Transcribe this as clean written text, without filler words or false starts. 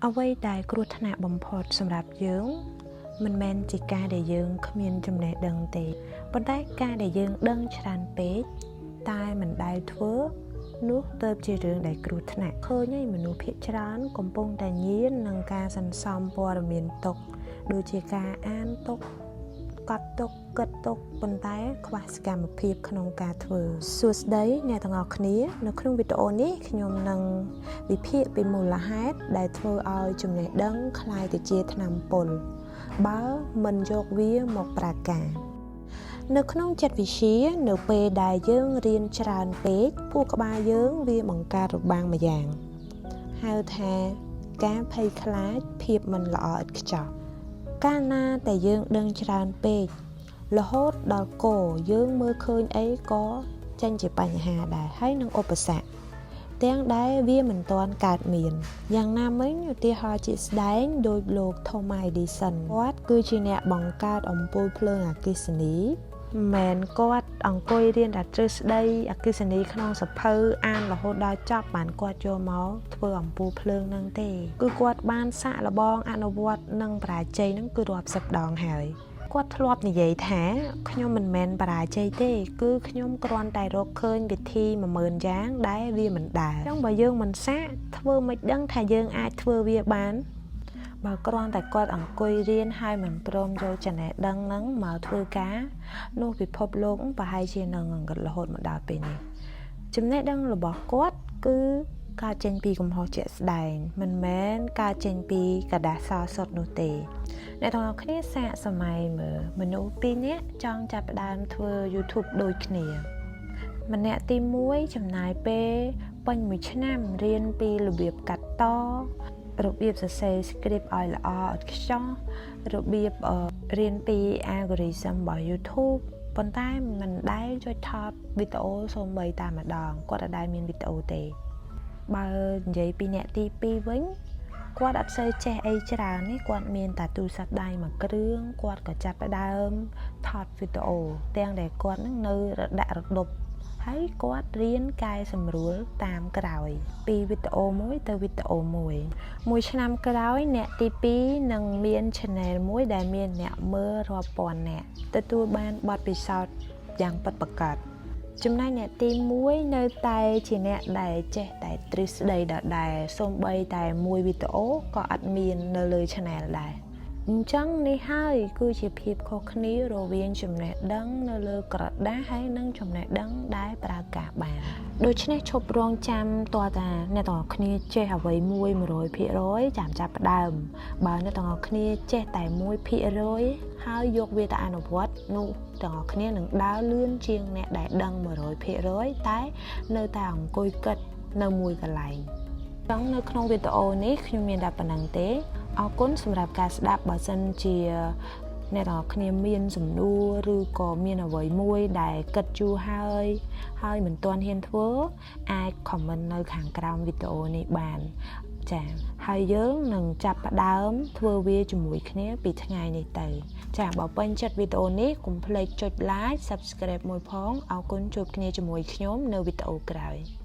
អ្វីដែលគ្រោះថ្នាក់បំផុតសម្រាប់យើង មិនមែនជាការដែលយើងគ្មានចំណេះដឹងទេប៉ុន្តែការដែលយើងដឹងច្រើនពេកតែមិនដែលធ្វើនោះទៅជារឿងដែលគ្រោះថ្នាក់ឃើញហើយមនុស្សភាគច្រើនកំពុងតែញៀននឹងការសន្សំព័ត៌មានទុកដូចជាការអានទុកកត់ទុកគិតទុកប៉ុន្តែខ្វះសកម្មភាពក្នុងការធ្វើសួស្តីអ្នកទាំងអស់គ្នា នៅក្នុងវីដេអូនេះខ្ញុំនឹងវិភាគពីមូលហេតុដែលធ្វើឲ្យចំណេះដឹងក្លាយទៅជាថ្នាំពុលបើមិនយកវាមកប្រើការនៅក្នុងចិត្តវិទ្យានៅពេលដែលយើងរៀនច្រើនពេកខួរក្បាលយើងវាបង្កើតរបាំងម្យ៉ាងហៅថាការភ័យខ្លាចភាពមិនល្អឥតខ្ចោះកាលណាតែយើងដឹងច្រើនពេករហូតដល់កយើងមើលឃើញអីក៏ចេញជាបញ្ហាដែរហើយនឹងឧបសគ្គទាំងដែលវាមិនទាន់កើតមានយ៉ាងណាមិញឧទាហរណ៍ជាក់ស្ដែងដោយលោក Thomas Edison គាត់គឺជាអ្នកបង្កើតអំពូលភ្លើងអគ្គិសនីមិនគាត់អង្គុយរៀនតែទ្រឹស្ដីអគ្គិសនីក្នុងសៀវភៅអានរហូតដល់ចប់បានគាត់យកមកធ្វើអំពូលភ្លើងនឹងទេគឺគាត់បានសាកល្បងអនុវត្តនិងបរាជ័យនឹងគឺរាប់សិបដងហើយគាត់ធ្លាប់និយាយថាខ្ញុំមិនមែនបរាជ័យទេ គឺខ្ញុំគ្រាន់តែរកឃើញវិធី10000យ៉ាងដែលវាមិនដើរអញ្ចឹងបើយើងមិនសាកធ្វើមិនដឹងថាយើងអាចធ្វើវាបានបើគ្រាន់តែគាត់អង្គុយរៀនហើយមិនព្រមយកចំណេះដឹងហ្នឹងមកធ្វើការនោះពិភពលោកប្រហែលជានឹងអង្កត់រហូតមកដល់ពេលនេះចំណេះដឹងរបស់គាត់គឺកើតចេញពីកំហុសជាក់ស្ដែងមិនមែនកើតចេញពីក្រដាសសសុទ្ធនោះទេអ្នកទាំងអស់គ្នាសាកសម័យមើលមនុស្សពីរនាក់ចង់ចាប់ផ្ដើមធ្វើ YouTube ដូចគ្នាម្នាក់ទី1ចំណាយពេលពេញមួយឆ្នាំរៀនពីរបៀបកាត់តរបៀបសរសេរ script ឲ្យល្អឥតខ្ចោះរបៀបរៀនពី algorithm របស់ YouTube ប៉ុន្តែមិនដែលចុចថតវីដេអូសូម្បីតែម្ដងគាត់អត់ដែលមានវីដេអូទេបើនិយាយពីអ្នកទី2វិញគាត់អត់សូវចេះអីច្រើននេះគាត់មានតែទូរស័ព្ទដៃមួយគ្រឿងគាត់ក៏ចាប់ផ្ដើមថតវីដេអូទាំងដែលគាត់នឹងនៅរដាក់រដប់ហើយគាត់រៀនកែសម្រួលតាមក្រោយ ពីវីដេអូមួយទៅវីដេអូមួយមួយឆ្នាំក្រោយអ្នកទី2នឹងមាន channel មួយដែលមានអ្នកមើលរាប់ពាន់នាក់ទទួលបានបទពិសោធន៍យ៉ាងពិតប្រាកដចំណែកអ្នកទី1នៅតែជាអ្នកដែលចេះតែទ្រឹស្ដីដដែលសូម្បីតែមួយវីដេអូក៏អត់មាននៅលើ channel ដែរអញ្ចឹងនេះហើយគឺជាភាពខុសគ្នារវាងចំណេះដឹងនៅលើក្រដាសហើយនិងចំណេះដឹងដែលប្រើការបានដូច្នេះឈប់រងចាំតើតាអ្នកទាំងអស់គ្នាចេះអ្វីមួយ100%ចាំចាប់ផ្ដើមបើអ្នកទាំងអស់គ្នាចេះតែ1%ហើយយកវាទៅអនុវត្តនោះទាំងអស់គ្នានឹងដើរលឿនជាងអ្នកដែលដឹង100%តែនៅតែអង្គុយគិតនៅមួយកន្លែងចង់នៅក្នុងវីដេអូនេះខ្ញុំមានតែប៉ុណ្ណឹងទេអរគុណសម្រាប់ការស្ដាប់បើសិនជាអ្នកទាំងអស់គ្នាមានសំណួរឬក៏មានអ្វីមួយដែលគិតយូរហើយហើយមិនទាន់ហ៊ានធ្វើអាច comment នៅខាងក្រោមវីដេអូនេះបានចាហើយយើងនឹងចាប់ផ្ដើមធ្វើវាជាមួយគ្នាពីថ្ងៃនេះទៅ ចាបើពេញចិត្តវីដេអូនេះកុំភ្លេចចុច like subscribe មួយផងអរគុណជួបគ្នាជាមួយខ្ញុំនៅវីដេអូក្រោយ។